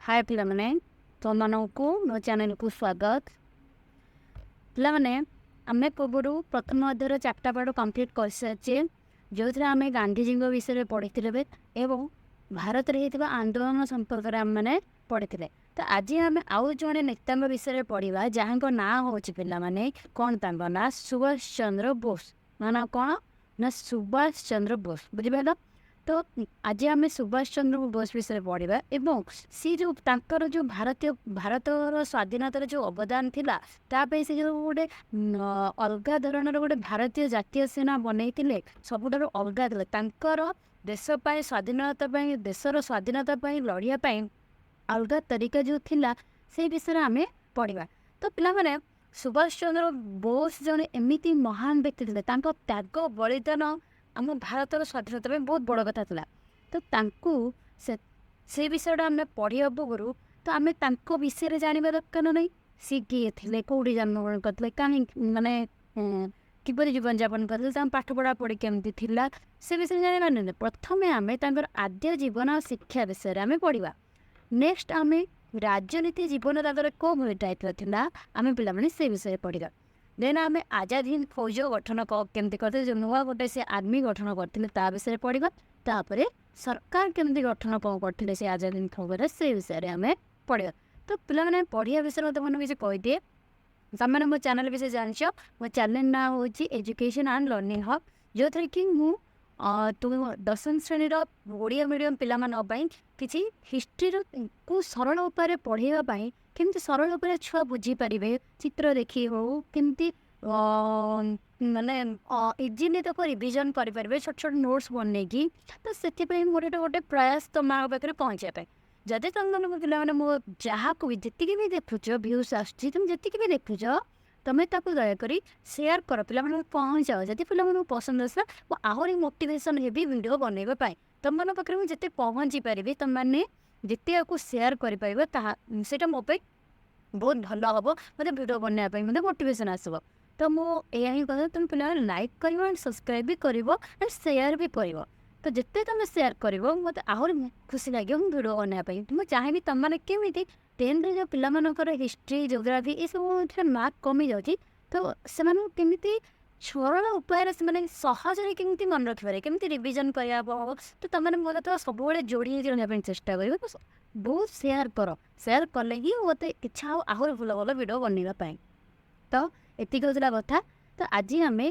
ହାଏ ପିଲାମାନେ, ତୁମମାନଙ୍କୁ ମୋ ଚ୍ୟାନେଲକୁ ସ୍ୱାଗତ। ପିଲାମାନେ, ଆମେ ପୂର୍ବରୁ ପ୍ରଥମ ଅଧ୍ୟାୟର ଚାରିଟା ପାଠ କମ୍ପ୍ଲିଟ୍ କରିସାରିଛେ, ଯେଉଁଥିରେ ଆମେ ଗାନ୍ଧିଜୀଙ୍କ ବିଷୟରେ ପଢ଼ିଥିଲେ ଏବଂ ଭାରତରେ ହେଇଥିବା ଆନ୍ଦୋଳନ ସମ୍ପର୍କରେ ଆମେମାନେ ପଢ଼ିଥିଲେ। ତ ଆଜି ଆମେ ଆଉ ଜଣେ ନେତାଙ୍କ ବିଷୟରେ ପଢ଼ିବା, ଯାହାଙ୍କ ନାଁ ହେଉଛି ପିଲାମାନେ, କ'ଣ ତାଙ୍କ ନାଁ? ସୁଭାଷ ଚନ୍ଦ୍ର ବୋଷ। ନା କ'ଣ ନା ସୁଭାଷ ଚନ୍ଦ୍ର ବୋଷ, ବୁଝିପାରିଲ? ତ ଆଜି ଆମେ ସୁଭାଷ ଚନ୍ଦ୍ର ବୋଷ ବିଷୟରେ ପଢ଼ିବା ଏବଂ ସେ ଯେଉଁ ତାଙ୍କର ଯେଉଁ ଭାରତର ସ୍ୱାଧୀନତାର ଯେଉଁ ଅବଦାନ ଥିଲା, ତା ପାଇଁ ସେ ଯେଉଁ ଗୋଟେ ଅଲଗା ଧରଣର ଗୋଟେ ଭାରତୀୟ ଜାତୀୟ ସେନା ବନେଇଥିଲେ, ସବୁଠାରୁ ଅଲଗା ଥିଲା। ତାଙ୍କର ଦେଶ ପାଇଁ, ସ୍ୱାଧୀନତା ପାଇଁ, ଦେଶର ସ୍ୱାଧୀନତା ପାଇଁ ଲଢ଼ିବା ପାଇଁ ଅଲଗା ତରିକା ଯେଉଁ ଥିଲା, ସେଇ ବିଷୟରେ ଆମେ ପଢ଼ିବା। ତ ପିଲାମାନେ, ସୁଭାଷ ଚନ୍ଦ୍ର ବୋଷ ଜଣେ ଏମିତି ମହାନ ବ୍ୟକ୍ତି ଥିଲେ, ତାଙ୍କ ତ୍ୟାଗ ବଳିଦାନ ଆମ ଭାରତର ସ୍ୱାଧୀନତା ପାଇଁ ବହୁତ ବଡ଼ କଥା ଥିଲା। ତ ତାଙ୍କୁ ସେ ବିଷୟଟା ଆମେ ପଢ଼ିବା ପୂର୍ବରୁ ତ ଆମେ ତାଙ୍କ ବିଷୟରେ ଜାଣିବା ଦରକାର ନାହିଁ। ସେ କିଏ ଥିଲେ, କେଉଁଠି ଜନ୍ମଗ୍ରହଣ କରିଥିଲେ, କାହିଁକି ମାନେ କିପରି ଜୀବନଯାପନ କରିଥିଲେ, ତାଙ୍କ ପାଠ ପଢ଼ାପଢ଼ି କେମିତି ଥିଲା, ସେ ବିଷୟରେ ଜାଣିବା ନାହିଁ। ପ୍ରଥମେ ଆମେ ତାଙ୍କର ଆଦ୍ୟ ଜୀବନ ଆଉ ଶିକ୍ଷା ବିଷୟରେ ଆମେ ପଢ଼ିବା। ନେକ୍ସଟ ଆମେ ରାଜନୀତି ଜୀବନ ତାଙ୍କର କେଉଁ ଭଳି ଟାଇପ୍ର ଥିଲା, ଆମେ ପିଲାମାନେ ସେ ବିଷୟରେ ପଢ଼ିବା। ଦେନ୍ ଆମେ ଆଜାଦ ହିନ୍ଦ ଫୌଜ ଗଠନ କେମିତି କରିଥିଲେ, ଯେଉଁ ନୂଆ ଗୋଟେ ସେ ଆର୍ମି ଗଠନ କରିଥିଲେ, ତା ବିଷୟରେ ପଢ଼ିବା। ତାପରେ ସରକାର କେମିତି ଗଠନ କ'ଣ କରିଥିଲେ ସେ ଆଜାଦ ହିନ୍ଦ ଫୌଜରେ, ସେ ବିଷୟରେ ଆମେ ପଢ଼ିବା। ତ ପିଲାମାନେ, ପଢ଼ିବା ବିଷୟରେ ମୁଁ ତୁମମାନଙ୍କୁ କିଛି କହିଦିଏ। ତମେମାନେ ମୋ ଚ୍ୟାନେଲ୍ ବିଷୟରେ ଜାଣିଛ। ମୋ ଚ୍ୟାନେଲ୍ ନାଁ ହେଉଛି ଏଜୁକେସନ୍ ଆଣ୍ଡ ଲର୍ଣ୍ଣିଂ ହବ୍, ଯେଉଁଥିରେ କି ମୁଁ ତୁମ ଦଶମ ଶ୍ରେଣୀର ଓଡ଼ିଆ ମିଡ଼ିୟମ୍ ପିଲାମାନଙ୍କ ପାଇଁ କିଛି ହିଷ୍ଟ୍ରିର କୁ ସରଳ ଉପାୟରେ ପଢ଼େଇବା ପାଇଁ, କେମିତି ସରଳ ଉପାୟରେ ଛୁଆ ବୁଝିପାରିବେ, ଚିତ୍ର ଦେଖି ହଉ, କେମିତି ମାନେ ଇଜିଲି ତାକୁ ରିଭିଜନ୍ କରିପାରିବେ ଛୋଟ ଛୋଟ ନୋଟ୍ସ ବନେଇକି। ତ ସେଥିପାଇଁ ମୋର ଏଇଟା ଗୋଟେ ପ୍ରୟାସ ତମ ପାଖରେ ପହଞ୍ଚିବା ପାଇଁ। ଯଦି ତୁମମାନଙ୍କୁ ପିଲାମାନେ ମୋ ଯାହାକୁ ବି ଯେତିକି ବି ଦେଖୁଛ, ଭ୍ୟୁଜ୍ ଆସୁଛି, ତୁମେ ଯେତିକି ବି ଦେଖୁଛ, ତୁମେ ତାକୁ ଦୟାକରି ସେୟାର କର, ପିଲାମାନଙ୍କୁ ପହଞ୍ଚାଅ। ଯଦି ପିଲାମାନଙ୍କୁ ପସନ୍ଦ ଆସିଲା, ମୁଁ ଆହୁରି ମୋଟିଭେସନ୍ ହେବି ଭିଡ଼ିଓ ବନେଇବା ପାଇଁ। ତୁମମାନଙ୍କ ପାଖରେ ମୁଁ ଯେତେ ପହଞ୍ଚି ପାରିବି, ତୁମେମାନେ ଯେତେ ୟାକୁ ସେୟାର କରିପାରିବ, ତାହା ସେଇଟା ମୋ ପାଇଁ ବହୁତ ଭଲ ହେବ। ମୋତେ ଭିଡ଼ିଓ ବନେଇବା ପାଇଁ ମୋତେ ମୋଟିଭେସନ୍ ଆସିବ। ତ ମୁଁ ଏଇଆ ହିଁ କହିବି, ତୁମେ ପିଲାମାନେ ଲାଇକ୍ କରିବ ଆଣ୍ଡ ସବସ୍କ୍ରାଇବ୍ ବି କରିବ ଆଣ୍ଡ ସେୟାର ବି କରିବ। ତ ଯେତେ ତୁମେ ସେୟାର କରିବ, ମୋତେ ଆହୁରି ଖୁସି ଲାଗିବ ମୁଁ ଭିଡ଼ିଓ ବନେଇବା ପାଇଁ। ମୁଁ ଚାହିଁବି ତୁମମାନେ କେମିତି ଟେନ୍ଥରେ ଯେଉଁ ପିଲାମାନଙ୍କର ହିଷ୍ଟ୍ରି, ଜିଓଗ୍ରାଫି ଏସବୁଥିରେ ମାର୍କ କମିଯାଉଛି, ତ ସେମାନଙ୍କୁ କେମିତି ସରଳ ଉପାୟରେ ସେମାନେ ସହଜରେ କେମିତି ମନେ ରଖିପାରିବେ, କେମିତି ରିଭିଜନ୍ କରିବା ହେବ, ତ ତୁମେମାନେ ମୋର ତ ସବୁବେଳେ ଯୋଡ଼ି ହେଇକି ରହିବା ପାଇଁ ଚେଷ୍ଟା କରିବ। ତ ବହୁତ ସେୟାର କର, ସେୟାର କଲେ ହିଁ ମୋତେ ଇଚ୍ଛା ହବ ଆହୁରି ଭଲ ଭଲ ଭିଡ଼ିଓ ବନେଇବା ପାଇଁ। ତ ଏତିକି ହେଉଥିଲା କଥା। ତ ଆଜି ଆମେ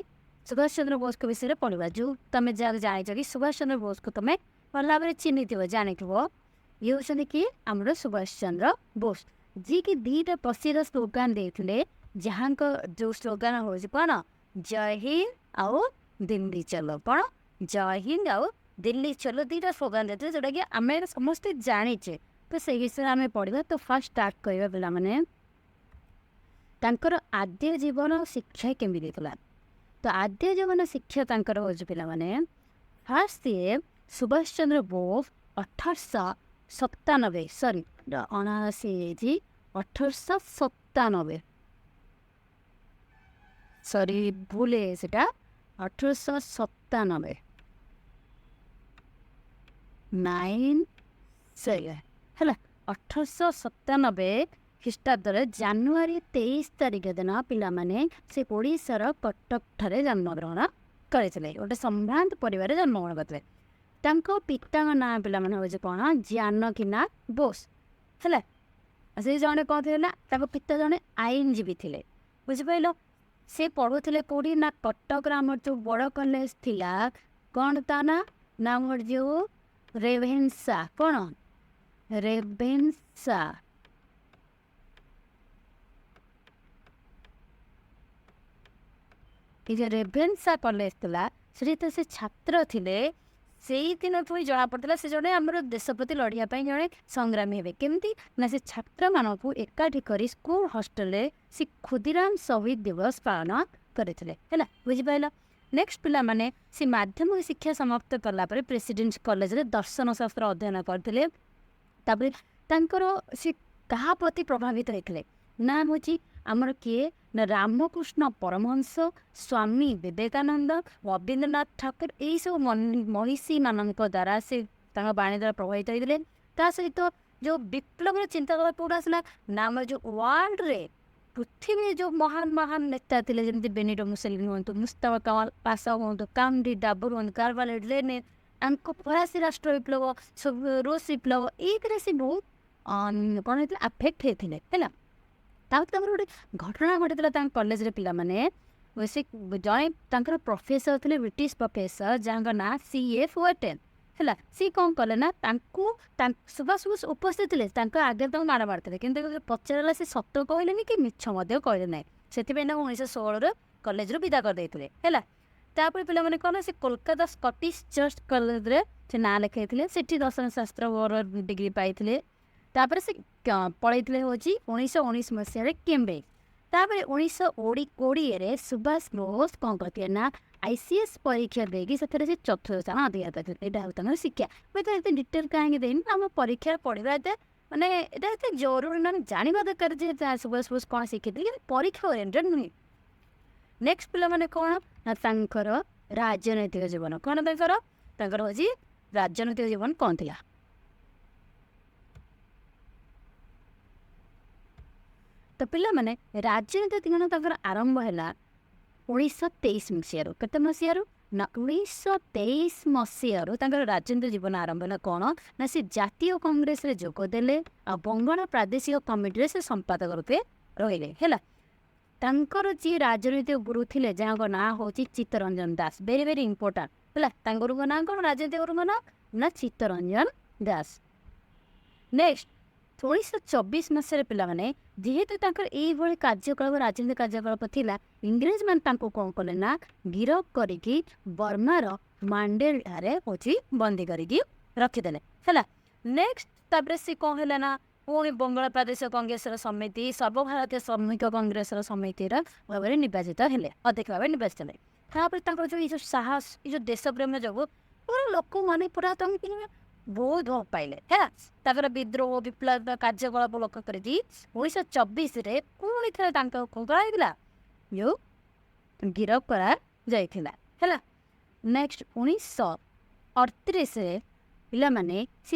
ସୁଭାଷ ଚନ୍ଦ୍ର ବୋଷଙ୍କ ବିଷୟରେ ପଢ଼ିବା। ଯେଉଁ ତୁମେ ଯାହା ଜାଣିଛ କି ସୁଭାଷ ଚନ୍ଦ୍ର ବୋଷକୁ ତୁମେ ଭଲ ଭାବରେ ଚିହ୍ନିଥିବ, ଜାଣିଥିବ। ଇଏ ହେଉଛନ୍ତି କି ଆମର ସୁଭାଷ ଚନ୍ଦ୍ର ବୋଷ, ଯିଏକି ଦୁଇଟା ପ୍ରସିଦ୍ଧ ସ୍ଲୋଗାନ ଦେଇଥିଲେ, ଯାହାଙ୍କ ଯେଉଁ ସ୍ଲୋଗାନ ହେଉଛି କ'ଣ? ଜୟ ହିନ୍ଦ ଆଉ ଦିଲ୍ଲୀ ଚଲୋ। କ'ଣ? ଜୟ ହିନ୍ଦ ଆଉ ଦିଲ୍ଲୀ ଚଲୋ, ଦୁଇଟା ସ୍ଲୋଗାନ ଦେଇଥିଲେ, ଯେଉଁଟାକି ଆମେ ସମସ୍ତେ ଜାଣିଛେ। ତ ସେଇ ବିଷୟରେ ଆମେ ପଢ଼ିବା। ତ ଫାର୍ଷ୍ଟ ଷ୍ଟାର୍ଟ କରିବା ପିଲାମାନେ, ତାଙ୍କର ଆଦ୍ୟ ଜୀବନ ଶିକ୍ଷା କେମିତି ଥିଲା। ତ ଆଦ୍ୟ ଜୀବନ ଶିକ୍ଷା ତାଙ୍କର ହେଉଛି ପିଲାମାନେ, ଫାର୍ଷ୍ଟ ସିଏ ସୁଭାଷ ଚନ୍ଦ୍ର ବୋଷ 1897, ସରି 79 ହେଇଯାଇଛି, 1897, ସରି ଭୁଲ ହେଇଯାଇଛି ସେଟା, 1897 9 7 ହେଲା, 1897 ଖ୍ରୀଷ୍ଟାବ୍ଦରେ ଜାନୁଆରୀ 23 ତାରିଖ ଦିନ ପିଲାମାନେ ସେ ଓଡ଼ିଶାର କଟକଠାରେ ଜନ୍ମଗ୍ରହଣ କରିଥିଲେ। ଗୋଟେ ସମ୍ଭ୍ରାନ୍ତ ପରିବାରରେ ଜନ୍ମଗ୍ରହଣ କରିଥିଲେ। ତାଙ୍କ ପିତାଙ୍କ ନାଁ ପିଲାମାନେ ହେଉଛି କ'ଣ? ଜାନକୀନାଥ ବୋଷ। ହେଲା, ସେ ଜଣେ କ'ଣ ଥିଲେ ନା ତାଙ୍କ ପିତା ଜଣେ ଆଇନଜୀବୀ ଥିଲେ, ବୁଝିପାରିଲ? ସେ ପଢ଼ୁଥିଲେ କେଉଁଠି ନା କଟକର ଆମର ଯେଉଁ ବଡ଼ କଲେଜ ଥିଲା, କ'ଣ ତା ନା? ନା ଆମର ଯେଉଁ ରେଭେନ୍ସା, କ'ଣ ରେଭେନ୍ସା, ଏ ଯେଉଁ ରେଭେନ୍ସା କଲେଜ ଥିଲା, ସେଠି ତ ସେ ଛାତ୍ର ଥିଲେ। ସେଇ ଦିନଠୁ ହିଁ ଜଣାପଡ଼ିଥିଲା ସେ ଜଣେ ଆମର ଦେଶ ପ୍ରତି ଲଢ଼ିବା ପାଇଁ ଜଣେ ସଂଗ୍ରାମୀ ହେବେ। କେମିତି ନା ସେ ଛାତ୍ରମାନଙ୍କୁ ଏକାଠି କରି ସ୍କୁଲ ହଷ୍ଟେଲରେ ସେ ଖୁଦିରାମ ଶହୀଦ ଦିବସ ପାଳନ କରିଥିଲେ। ହେଲା, ବୁଝିପାରିଲ? ନେକ୍ସଟ ପିଲାମାନେ, ସେ ମାଧ୍ୟମିକ ଶିକ୍ଷା ସମାପ୍ତ କଲା ପରେ ପ୍ରେସିଡେଣ୍ଟ କଲେଜରେ ଦର୍ଶନ ଶାସ୍ତ୍ର ଅଧ୍ୟୟନ କରିଥିଲେ। ତାପରେ ତାଙ୍କର ସେ କାହା ପ୍ରତି ପ୍ରଭାବିତ ହେଇଥିଲେ ନା ହେଉଛି ଆମର କିଏ ନା ରାମକୃଷ୍ଣ ପରମହଂସ, ସ୍ୱାମୀ ବିବେକାନନ୍ଦ, ରବୀନ୍ଦ୍ରନାଥ ଠାକୁର, ଏଇସବୁ ମହିଷୀମାନଙ୍କ ଦ୍ୱାରା ସେ ତାଙ୍କ ବାଣୀ ଦ୍ୱାରା ପ୍ରଭାବିତ ହେଇଥିଲେ। ତା ସହିତ ଯେଉଁ ବିପ୍ଳବର ଚିନ୍ତାଧାରା କେଉଁଠୁ ଆସିଲା ନା ଆମର ଯେଉଁ ୱାର୍ଲଡରେ ପୃଥିବୀରେ ଯେଉଁ ମହାନ ମହାନ ନେତା ଥିଲେ, ଯେମିତି ବେନିଟୋ ମୁସୋଲିନି ହୁଅନ୍ତୁ, ମୁସ୍ତାଫା କମାଲ ପାଶା ହୁଅନ୍ତୁ, କାମଡି ଡାବର ହୁଅନ୍ତୁ, କାର୍ବାଲେଟ୍ ଲେନିନ୍, ତାଙ୍କ ଫରାସୀ ରାଷ୍ଟ୍ର ବିପ୍ଳବ, ରୁଷ ବିପ୍ଳବ, ଏଇଥିରେ ସେ ବହୁତ କ'ଣ ହେଇଥିଲା, ଆଫେକ୍ଟ ହେଇଥିଲେ ହେଲା। ତାପରେ ତାଙ୍କର ଗୋଟେ ଘଟଣା ଘଟିଥିଲା ତାଙ୍କ କଲେଜରେ ପିଲାମାନେ। ସେ ଜଣେ ତାଙ୍କର ପ୍ରଫେସର ଥିଲେ, ବ୍ରିଟିଶ ପ୍ରଫେସର, ଯାହାଙ୍କ ନାଁ CF ୱେଟେନ୍ ହେଲା। ସିଏ କ'ଣ କଲେ ନା ତାଙ୍କୁ ସୁଭାଷ ବୋଷ ଉପସ୍ଥିତ ଥିଲେ, ତାଙ୍କ ଆଗରେ ତାଙ୍କୁ ମାଡ଼ ମାରିଥିଲେ, କିନ୍ତୁ ପଚାରିଲା ସେ ସତ କହିଲେନି କି ମିଛ ମଧ୍ୟ କହିଲେ ନାହିଁ। ସେଥିପାଇଁ ତାଙ୍କୁ 1916ରେ କଲେଜରୁ ବିଦା କରିଦେଇଥିଲେ ହେଲା। ତାପରେ ପିଲାମାନେ କ'ଣ, ସେ କୋଲକାତା ସ୍କଟିଶ ଚର୍ଚ୍ଚ କଲେଜରେ ସେ ନାଁ ଲେଖାଇଥିଲେ, ସେଠି ଦର୍ଶନ ଶାସ୍ତ୍ର ଡିଗ୍ରୀ ପାଇଥିଲେ। ତାପରେ ସେ ପଳେଇଥିଲେ ହେଉଛି 1919 ମସିହାରେ କେମ୍ବ୍ରିଜ। ତାପରେ 1920ରେ ସୁଭାଷ ବୋଷ କ'ଣ କରିଥିଲେ ନା ICS ପରୀକ୍ଷା ଦେଇକି ସେଥିରେ ସେ ଚତୁର୍ଥ ସ୍ଥାନ ଅଧିକାର କରିଥିଲେ। ଏଇଟା ହେଉଛି ତାଙ୍କର ଶିକ୍ଷା। ମୁଁ ଏତେ ଡିଟେଲ୍ କାହିଁକି ଦେଇନି, ଆମ ପରୀକ୍ଷାରେ ପଢ଼ିବା ଏତେ ମାନେ ଏଇଟା ଏତେ ଜରୁରୀ ନୁହେଁ, ଜାଣିବା ଦରକାର ଯେ ସୁଭାଷ ବୋଷ କ'ଣ ଶିଖିଥିଲେ, କିନ୍ତୁ ପରୀକ୍ଷା ଓରିଏଣ୍ଟେଡ୍ ନୁହେଁ। ନେକ୍ସଟ ପିଲାମାନେ କ'ଣ ନା ତାଙ୍କର ରାଜନୈତିକ ଜୀବନ କ'ଣ, ତାଙ୍କର ତାଙ୍କର ହେଉଛି ରାଜନୈତିକ ଜୀବନ କ'ଣ ଥିଲା। ତ ପିଲାମାନେ ରାଜନୈତିକ ଜୀବନ ତାଙ୍କର ଆରମ୍ଭ ହେଲା 1923 ମସିହାରୁ। କେତେ ମସିହାରୁ ନା 1923 ମସିହାରୁ ତାଙ୍କର ରାଜନୈତିକ ଜୀବନ ଆରମ୍ଭ ହେଲା। କ'ଣ ନା ସେ ଜାତୀୟ କଂଗ୍ରେସରେ ଯୋଗ ଦେଲେ ଆଉ ବଙ୍ଗଳା ପ୍ରାଦେଶିକ କମିଟିରେ ସେ ସମ୍ପାଦକ ରୂପେ ରହିଲେ ହେଲା। ତାଙ୍କର ଯିଏ ରାଜନୈତିକ ଗୁରୁ ଥିଲେ, ଯାହାଙ୍କ ନାଁ ହେଉଛି Chittaranjan Das, very very important ହେଲା। ତାଙ୍କ ଗୁରୁଙ୍କ ନାଁ କ'ଣ, ରାଜନୈତିକ ଗୁରୁଙ୍କ ନାଁ ନା ଚିତ୍ତରଞ୍ଜନ ଦାସ। ନେକ୍ସଟ 1924 ମସିହାରେ ପିଲାମାନେ ଯେହେତୁ ତାଙ୍କର ଏଇଭଳି କାର୍ଯ୍ୟକଳାପ ରାଜନୈତିକ କାର୍ଯ୍ୟକଳାପ ଥିଲା, ଇଂରେଜମାନେ ତାଙ୍କୁ କ'ଣ କଲେ ନା ଗିରଫ କରିକି ବର୍ମାର ମାଣ୍ଡେଲଠାରେ ହେଉଛି ବନ୍ଦୀ କରିକି ରଖିଦେଲେ ହେଲା। ନେକ୍ସଟ ତାପରେ ସେ କ'ଣ ହେଲା ନା ପୁଣି ବଙ୍ଗଳା ପ୍ରାଦେଶିକ କଂଗ୍ରେସର ସମିତି, ସର୍ବଭାରତୀୟ ଶ୍ରମିକ କଂଗ୍ରେସର ସମିତିର ଭାବରେ ନିର୍ବାଚିତ ହେଲେ, ଅଧ୍ୟକ୍ଷ ଭାବରେ ନିର୍ବାଚିତ ହେଲେ। ତାପରେ ତାଙ୍କର ଯେଉଁ ଏଇ ଯେଉଁ ସାହସ, ଏଇ ଯେଉଁ ଦେଶପ୍ରେମ ଯୋଗୁଁ ପୁରା ଲୋକମାନେ ପୁରା ତାଙ୍କୁ ବହୁତ ଭଲ ପାଇଲେ ହେଲା। ତାଙ୍କର ବିଦ୍ରୋହ ବିପ୍ଳବ କାର୍ଯ୍ୟକଳାପ ଲକ୍ଷ୍ୟ କରିକି 1924ରେ ପୁଣି ଥରେ ତାଙ୍କ କ'ଣ କରାଯାଇଥିଲା, ଯେଉଁ ଗିରଫ କରାଯାଇଥିଲା ହେଲା। ନେକ୍ସଟ 1938ରେ ପିଲାମାନେ ସେ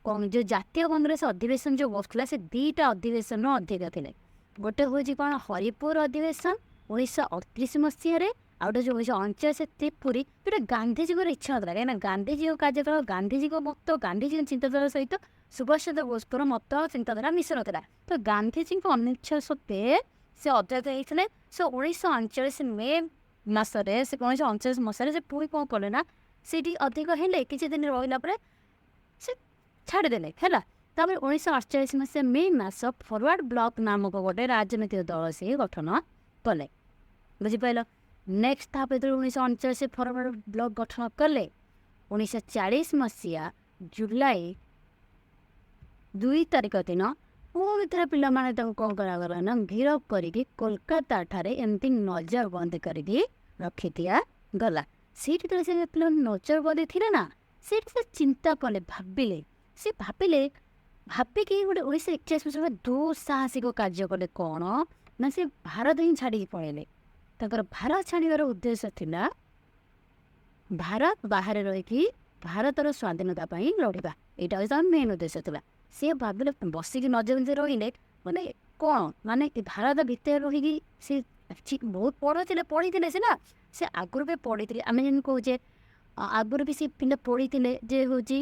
ଯେଉଁ ଜାତୀୟ କଂଗ୍ରେସ ଅଧିବେଶନ ଯେଉଁ ବସୁଥିଲା, ସେ ଦୁଇଟା ଅଧିବେଶନର ଅଧ୍ୟକ୍ଷ ଥିଲେ। ଗୋଟେ ହେଉଛି କ'ଣ ହରିପୁର ଅଧିବେଶନ 1938 ମସିହାରେ, ଆଉ ଗୋଟେ ଯେଉଁ 1939 ତ୍ରିପୁରୀ, ଯେଉଁଟା ଗାନ୍ଧିଜୀଙ୍କର ଇଚ୍ଛା ନଥିଲା। କାହିଁକିନା ଗାନ୍ଧିଜୀଙ୍କ କାର୍ଯ୍ୟକଳାପ, ଗାନ୍ଧିଜୀଙ୍କ ମତ, ଗାନ୍ଧିଜୀଙ୍କ ଚିନ୍ତାଧାରା ସହିତ ସୁଭାଷ ଚନ୍ଦ୍ର ବୋଷଙ୍କର ମତ ଚିନ୍ତାଧାରା ମିଶୁନଥିଲା। ତ ଗାନ୍ଧିଜୀଙ୍କ ଅନିଚ୍ଛା ସତ୍ତ୍ୱେ ସେ ଅଧ୍ୟକ୍ଷ ହେଇଥିଲେ। ସେ 1939 ମେ ମାସରେ, ସେ 1939 ମସିହାରେ ସେ ପୁଣି କ'ଣ କଲେ ନା ସେଇଠି ଅଧିକ ହେଲେ, କିଛି ଦିନ ରହିଲା ପରେ ସେ ଛାଡ଼ିଦେଲେ ହେଲା। ତାପରେ 1948 ମସିହା ମେ ମାସ ଫରୱାର୍ଡ଼ ବ୍ଲକ୍ ନାମକ ଗୋଟେ ରାଜନୈତିକ ଦଳ ସେ ଗଠନ କଲେ, ବୁଝିପାରିଲ। ନେକ୍ସଟ ତାପରେ ଯେତେବେଳେ 1939 ଫରୱାର୍ଡ଼ ବ୍ଲକ୍ ଗଠନ କଲେ, 1940 ମସିହା ଜୁଲାଇ 2 ତାରିଖ ଦିନ ପୁଣି ଥରେ ପିଲାମାନେ ତାଙ୍କୁ କ'ଣ କରାଗଲା ନା ଗିରଫ କରିକି କୋଲକାତା ଠାରେ ଏମିତି ନଜରବନ୍ଦୀ କରିକି ରଖିଦିଆଗଲା। ସେଇଠି ଯେତେବେଳେ ସେ ପିଲାମାନେ ନଜରବନ୍ଦୀ ଥିଲେ ନା, ସେଇଠି ସେ ଚିନ୍ତା କଲେ, ଭାବିଲେ, ସେ ଭାବିଲେ, ଭାବିକି ଗୋଟେ 1941 ମସିହା ଦୁଃସାହସିକ କାର୍ଯ୍ୟ କଲେ। କ'ଣ ନା ସେ ଭାରତ ହିଁ ଛାଡ଼ିକି ପଳେଇଲେ। ତାଙ୍କର ଭାରତ ଛାଡ଼ିବାର ଉଦ୍ଦେଶ୍ୟ ଥିଲା ଭାରତ ବାହାରେ ରହିକି ଭାରତର ସ୍ୱାଧୀନତା ପାଇଁ ଲଢ଼ିବା, ଏଇଟା ହେଉଛି ତାଙ୍କର ମେନ୍ ଉଦ୍ଦେଶ୍ୟ ଥିଲା। ସିଏ ଭାବିଲେ ବସିକି ନଜରବନ୍ଦୀ ରହିଲେ ମାନେ କ'ଣ, ମାନେ ଭାରତ ଭିତରେ ରହିକି ସେ ବହୁତ ପଢ଼ୁଥିଲେ, ପଢ଼ିଥିଲେ ସିନା, ସେ ଆଗରୁ ବି ପଢ଼ିଥିଲେ। ଆମେ ଯେମିତି କହୁଛେ ଆଗରୁ ବି ସେ ପିଲା ପଢ଼ିଥିଲେ ଯେ ହେଉଛି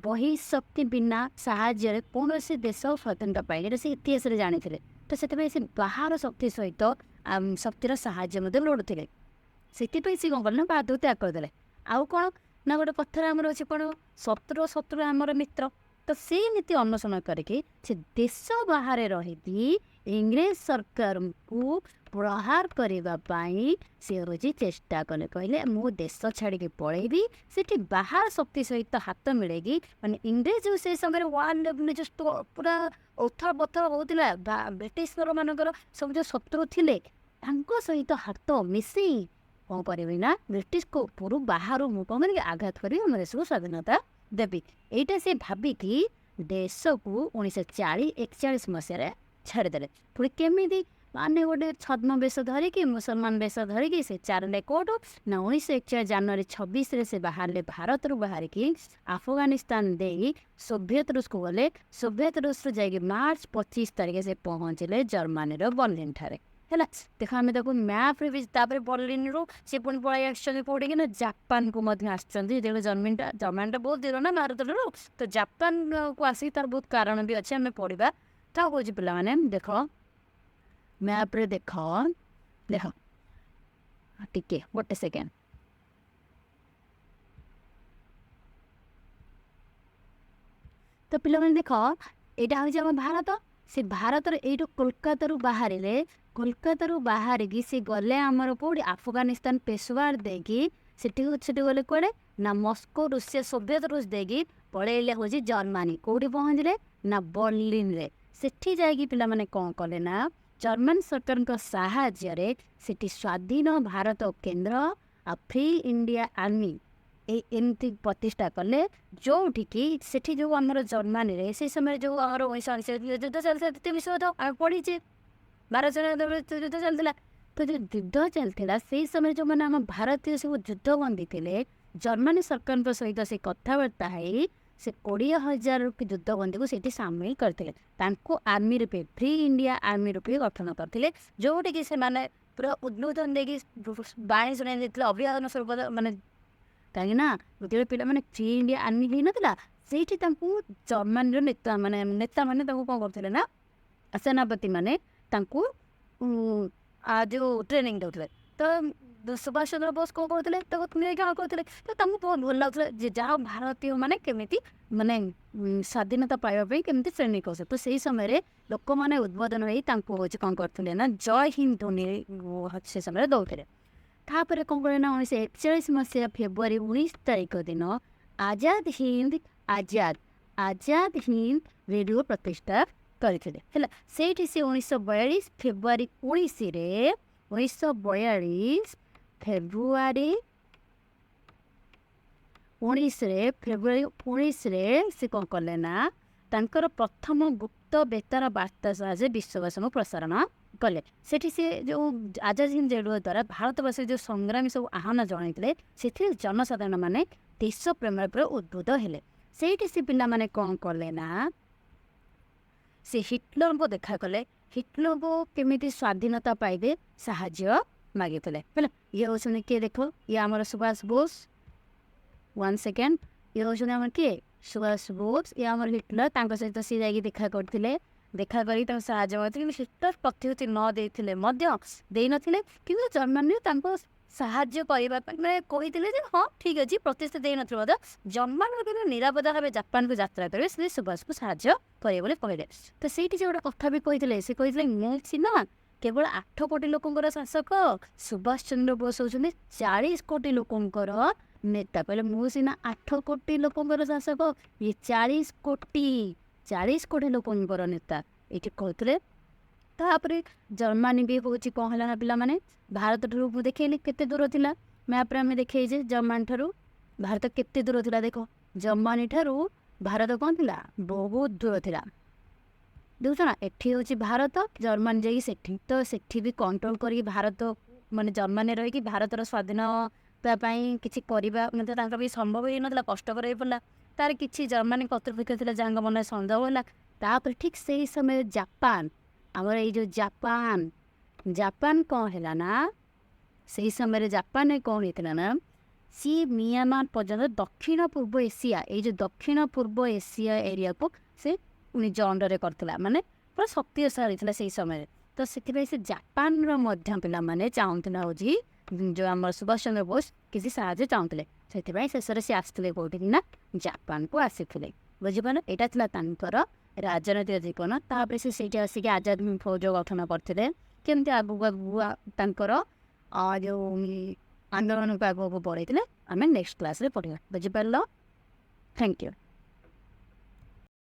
ବହିଶକ୍ତି ବିନା ସାହାଯ୍ୟରେ କୌଣସି ଦେଶ ସ୍ୱାଧୀନତା ପାଇନି, ଏଇଟା ସେ ଇତିହାସରେ ଜାଣିଥିଲେ। ତ ସେଥିପାଇଁ ସେ ବାହାର ଶକ୍ତି ସହିତ ଶକ୍ତିର ସାହାଯ୍ୟ ମଧ୍ୟ ଲୋଡ଼ୁଥିଲେ। ସେଥିପାଇଁ ସେ କ'ଣ କଲେ ନା ବାହାଦୁର ତ୍ୟାଗ କରିଦେଲେ। ଆଉ କ'ଣ ନା ଗୋଟେ କଥାରେ ଆମର ଅଛି କ'ଣ, ଶତ୍ରୁ ଶତ୍ରୁ ଆମର ମିତ୍ର। ତ ସେଇ ନୀତି ଅନୁସରଣ କରିକି ସେ ଦେଶ ବାହାରେ ରହିକି ଇଂରେଜ ସରକାରଙ୍କୁ ପ୍ରହାର କରିବା ପାଇଁ ସେ ହେଉଛି ଚେଷ୍ଟା କଲେ। କହିଲେ ମୁଁ ଦେଶ ଛାଡ଼ିକି ପଳେଇବି, ସେଠି ବାହାର ଶକ୍ତି ସହିତ ହାତ ମିଳେଇକି, ମାନେ ଇଂରେଜ ଯେଉଁ ସେ ସମୟରେ ୱାର୍ଲଡ ଲେଭେଲରେ ଯେଉଁ ପୁରା ଉଥଳ ପଥଳ ହେଉଥିଲା, ବ୍ରିଟିଶମାନଙ୍କର ସବୁ ଯେଉଁ ଶତ୍ରୁ ଥିଲେ ତାଙ୍କ ସହିତ ହାତ ମିଶେଇ କ'ଣ କରିବି ନା ବ୍ରିଟିଶଙ୍କ ଉପରୁ ବାହାରୁ ମୁଁ କ'ଣ କରିବି ଆଘାତ କରିବି, ଆମ ଦେଶକୁ ସ୍ୱାଧୀନତା ଦେବି। ଏଇଟା ସେ ଭାବିକି ଦେଶକୁ 1941 ମସିହାରେ ଛାଡ଼ିଦେଲେ। ପୁଣି କେମିତି ମାନେ ଗୋଟେ ଛଦ୍ମବେଶ ଧରିକି, ମୁସଲମାନ ବେଶ ଧରିକି ସେ ଚାଲିଲେ କୋଉଠୁ ନା 1941 ଜାନୁଆରୀ 26ରେ ସେ ବାହାରିଲେ ଭାରତରୁ। ବାହାରିକି ଆଫଗାନିସ୍ତାନ ଦେଇ ସୋଭିଏତ ରୁଷକୁ ଗଲେ। ସୋଭିଏତ ରୁଷରୁ ଯାଇକି ମାର୍ଚ୍ଚ 25 ତାରିଖ ସେ ପହଞ୍ଚିଲେ ଜର୍ମାନୀର ବର୍ଲିନ ଠାରେ। ହେଲା, ଦେଖ ଆମେ ତାକୁ ମ୍ୟାପ୍ରେ ବି। ତାପରେ ବର୍ଲିନରୁ ସେ ପୁଣି ପଳେଇ ଆସିଛନ୍ତି କୋଉଠିକି ନା ଜାପାନକୁ ମଧ୍ୟ ଆସିଛନ୍ତି। ଯେତେବେଳେ ଜର୍ମାନୀଟା ବହୁତ ଦୂର ନା ଭାରତଠାରୁ, ତ ଜାପାନକୁ ଆସିକି ତାର ବହୁତ କାରଣ ବି ଅଛି, ଆମେ ପଢ଼ିବା। ତ କହୁଛି ପିଲାମାନେ, ଦେଖ ମ୍ୟାପ୍ରେ, ଦେଖ ଦେଖ ଟିକେ ଗୋଟେ ସେକେଣ୍ଡ। ତ ପିଲାମାନେ ଦେଖ, ଏଇଟା ହେଉଛି ଆମ ଭାରତ। ସେ ଭାରତର ଏଇଠୁ କୋଲକାତାରୁ ବାହାରିଲେ। କୋଲକାତାରୁ ବାହାରିକି ସେ ଗଲେ ଆମର କେଉଁଠି? ଆଫଗାନିସ୍ତାନ ପେଶୱାର ଦେଇକି ସେଠି ଗଲେ କୁଆଡ଼େ ନା ମସ୍କୋ, ରୁଷିଆ, ସୋଭିଏତ ରୁଷ ଦେଇକି ପଳେଇଲେ ହେଉଛି ଜର୍ମାନୀ। କେଉଁଠି ପହଞ୍ଚିଲେ ନା ବର୍ଲିନରେ। ସେଠି ଯାଇକି ପିଲାମାନେ କ'ଣ କଲେ ନା ଜର୍ମାନ ସରକାରଙ୍କ ସାହାଯ୍ୟରେ ସେଠି ସ୍ୱାଧୀନ ଭାରତ କେନ୍ଦ୍ର ଆଉ ଫ୍ରି ଇଣ୍ଡିଆ ଆର୍ମି ଏଇ ଏମିତି ପ୍ରତିଷ୍ଠା କଲେ। ଯେଉଁଠିକି ସେଠି ଯେଉଁ ଆମର ଜର୍ମାନୀରେ ସେଇ ସମୟରେ ଯେଉଁ ଆମର 1939 ଯୁଦ୍ଧ ଚାଲିଥିଲା, ଦ୍ୱିତୀୟ ବିଶ୍ୱଯୁଦ୍ଧ ଆମେ ପଢ଼ିଛେ, ଭାରତ ଯୁଦ୍ଧ ଚାଲିଥିଲା। ତ ଯେଉଁ ଯୁଦ୍ଧ ଚାଲିଥିଲା ସେଇ ସମୟରେ ଯେଉଁମାନେ ଆମ ଭାରତୀୟ ସବୁ ଯୁଦ୍ଧବନ୍ଦୀ ଥିଲେ, ଜର୍ମାନୀ ସରକାରଙ୍କ ସହିତ ସେ କଥାବାର୍ତ୍ତା ହେଇ ସେ 20,000 ଯୁଦ୍ଧବନ୍ଦୀକୁ ସେଇଠି ସାମିଲ କରିଥିଲେ। ତାଙ୍କୁ ଆର୍ମି ରୂପେ, ଫ୍ରି ଇଣ୍ଡିଆ ଆର୍ମି ରୂପେ ଗଠନ କରିଥିଲେ, ଯେଉଁଠିକି ସେମାନେ ପୁରା ଉଦ୍ବୋଧନ ଦେଇକି ବାଣୀ ଶୁଣାଇ ଦେଇଥିଲେ ଅଭିବାଦନ ସ୍ୱରୂପ। ମାନେ କାହିଁକି ନା ଯେତେବେଳେ ପିଲାମାନେ ଫ୍ରି ଇଣ୍ଡିଆ ଆର୍ମି ହେଇନଥିଲା, ସେଇଠି ତାଙ୍କୁ ଜର୍ମାନୀର ନେତାମାନେ ତାଙ୍କୁ କ'ଣ କରୁଥିଲେ ନା ସେନାପତିମାନେ ତାଙ୍କୁ ଯେଉଁ ଟ୍ରେନିଂ ଦେଉଥିଲେ। ତ ସୁଭାଷ ଚନ୍ଦ୍ର ବୋଷ କ'ଣ କରୁଥିଲେ? ତାକୁ ନେଇକି କ'ଣ କରୁଥିଲେ? ତ ତାଙ୍କୁ ବହୁତ ଭଲ ଲାଗୁଥିଲା ଯେ ଯାହା ଭାରତୀୟମାନେ କେମିତି ମାନେ ସ୍ୱାଧୀନତା ପାଇବା ପାଇଁ କେମିତି ଟ୍ରେନିଂ କରୁଥିଲେ। ତ ସେଇ ସମୟରେ ଲୋକମାନେ ଉଦ୍ବୋଧନ ହେଇ ତାଙ୍କୁ ହେଉଛି କ'ଣ କରୁଥିଲେ ନା ଜୟ ହିନ୍ଦ ଧ୍ୱନି ସେ ସମୟରେ ଦେଉଥିଲେ। ତାପରେ କ'ଣ କଲେ ନା 1941 ମସିହା ଫେବୃଆରୀ 19 ତାରିଖ ଦିନ ଆଜାଦ ହିନ୍ଦ ଆଜାଦ ଆଜାଦ ହିନ୍ଦ ରେଡ଼ିଓ ପ୍ରତିଷ୍ଠା କରିଥିଲେ। ହେଲା, ସେଇଠି ସେ 1942 ଫେବୃଆରୀ 19ରେ, 1942 ଫେବୃଆରୀ 19ରେ, ଫେବୃଆରୀ 19ରେ ସେ କ'ଣ କଲେ ନା ତାଙ୍କର ପ୍ରଥମ ଗୁପ୍ତ ବେତାର ବାର୍ତ୍ତା ସାହାଯ୍ୟରେ ବିଶ୍ୱବାସୀଙ୍କୁ ପ୍ରସାରଣ କଲେ। ସେଠି ସେ ଯେଉଁ ଆଜାଦ ହିନ୍ଦ ରେଡ଼ିଓ ଦ୍ୱାରା ଭାରତବାସୀ ଯେଉଁ ସଂଗ୍ରାମୀ ସବୁ ଆହ୍ୱାନ ଜଣାଇଥିଲେ, ସେଥିରେ ଜନସାଧାରଣମାନେ ଦେଶ ପ୍ରେମରେ ପୁରା ଉଦ୍ବୁଦ୍ଧ ହେଲେ। ସେଇଠି ସେ ପିଲାମାନେ କ'ଣ କଲେ ନା ସେ ହିଟଲରଙ୍କୁ ଦେଖା କଲେ। ହିଟଲରଙ୍କୁ କେମିତି ସ୍ୱାଧୀନତା ପାଇବେ ସାହାଯ୍ୟ ମାଗିଥିଲେ। ହେଲା, ଇଏ ହେଉଛନ୍ତି କିଏ ଦେଖ, ଇଏ ଆମର ସୁଭାଷ ବୋଷ। ୱାନ୍ ସେକେଣ୍ଡ, ଇଏ ହେଉଛନ୍ତି ଆମର କିଏ? ସୁଭାଷ ବୋଷ। ଇଏ ଆମର ହିଟଲର। ତାଙ୍କ ସହିତ ସିଏ ଯାଇକି ଦେଖା କରିଥିଲେ। ଦେଖା କରିକି ତାଙ୍କୁ ସାହାଯ୍ୟ କରିଥିଲେ। କିନ୍ତୁ ହିଟଲର ପ୍ରତିଶ୍ରୁତି ନ ଦେଇଥିଲେ ମଧ୍ୟ, ଦେଇନଥିଲେ, କିନ୍ତୁ ଜର୍ମାନୀରେ ତାଙ୍କୁ ସାହାଯ୍ୟ କରିବା ପାଇଁ ମାନେ କହିଥିଲେ ଯେ ହଁ ଠିକ୍ ଅଛି। ପ୍ରତିଶ୍ରୁତି ଦେଇନଥିଲେ ମଧ୍ୟ ଜର୍ମାନୀର କିନ୍ତୁ ନିରାପଦ ଭାବେ ଜାପାନକୁ ଯାତ୍ରା କରିବେ, ସେ ସୁଭାଷକୁ ସାହାଯ୍ୟ କରିବେ ବୋଲି କହିଲେ। ତ ସେଇଠି ସେ ଗୋଟେ କଥା ବି କହିଥିଲେ। ସେ କହିଥିଲେ, ମୁଁ ସିନା କେବଳ 8 କୋଟି ଲୋକଙ୍କର ଶାସକ, ସୁଭାଷ ଚନ୍ଦ୍ର ବୋଷ ହେଉଛନ୍ତି 40 କୋଟି ଲୋକଙ୍କର ନେତା। କହିଲେ ମୁଁ ସିନା 8 କୋଟି ଲୋକଙ୍କର ଶାସକ, ଇଏ 40 କୋଟି ଲୋକଙ୍କର ନେତା, ଏଇଠି କହୁଥିଲେ। ତାପରେ ଜର୍ମାନୀ ବି ହେଉଛି କ'ଣ ହେଲା ନା ପିଲାମାନେ, ଭାରତ ଠାରୁ ମୁଁ ଦେଖେଇଲି କେତେ ଦୂର ଥିଲା। ମ୍ୟାପ୍ରେ ଆମେ ଦେଖେଇଛେ ଜର୍ମାନୀ ଠାରୁ ଭାରତ କେତେ ଦୂର ଥିଲା। ଦେଖ, ଜର୍ମାନୀ ଠାରୁ ଭାରତ କ'ଣ ଥିଲା? ବହୁତ ଦୂର ଥିଲା। ଦେଖୁଛ ନା, ଏଠି ହେଉଛି ଭାରତ, ଜର୍ମାନୀ ଯାଇକି ସେଠି। ତ ସେଠି ବି କଣ୍ଟ୍ରୋଲ କରିକି ଭାରତ ମାନେ ଜର୍ମାନୀ ରହିକି ଭାରତର ସ୍ୱାଧୀନତା ପାଇଁ କିଛି କରିବା ମଧ୍ୟ ତାଙ୍କ ବି ସମ୍ଭବ ହେଇନଥିଲା, କଷ୍ଟକର ହେଇପଡ଼ିଲା। ତାର କିଛି ଜର୍ମାନୀ କର୍ତ୍ତୃପକ୍ଷ ଥିଲା ଯାହାଙ୍କ ମନରେ ସନ୍ଦେହ ହେଲା। ତାପରେ ଠିକ୍ ସେଇ ସମୟରେ ଜାପାନ, ଆମର ଏଇ ଯେଉଁ ଜାପାନ କ'ଣ ହେଲା ନା ସେଇ ସମୟରେ ଜାପାନରେ କ'ଣ ହେଇଥିଲା ନା ସିଏ ମିଆଁମାର ପର୍ଯ୍ୟନ୍ତ ଦକ୍ଷିଣ ପୂର୍ବ ଏସିଆ, ଏଇ ଯେଉଁ ଦକ୍ଷିଣ ପୂର୍ବ ଏସିଆ ଏରିଆକୁ ସେ ନିଜ ଅଣ୍ଡରରେ କରିଥିଲା, ମାନେ ପୁରା ଶକ୍ତିଶାଳୀ ଥିଲା ସେଇ ସମୟରେ। ତ ସେଥିପାଇଁ ସେ ଜାପାନର ମଧ୍ୟ ପିଲାମାନେ ଚାହୁଁଥିଲା ହେଉଛି ଯେଉଁ ଆମର ସୁଭାଷ ଚନ୍ଦ୍ର ବୋଷ କିଛି ସାହାଯ୍ୟ ଚାହୁଁଥିଲେ। ସେଥିପାଇଁ ଶେଷରେ ସେ ଆସିଥିଲେ କେଉଁଠିକି ନା ଜାପାନକୁ ଆସିଥିଲେ। ବୁଝିପାରିଲ? ଏଇଟା ଥିଲା ତାଙ୍କର ରାଜନୈତିକ ଜୀବନ। ତାପରେ ସେ ସେଇଠି ଆସିକି ଆଜାଦ ଫୌଜ ଗଠନ କରିଥିଲେ। କେମିତି ଆଗକୁ ଆଗକୁ ତାଙ୍କର ଯେଉଁ ଆନ୍ଦୋଳନକୁ ଆଗକୁ ବଢ଼େଇଥିଲେ, ଆମେ ନେକ୍ସଟ କ୍ଲାସ୍ରେ ପଢ଼ିବା। ବୁଝିପାରିଲ? Thank you.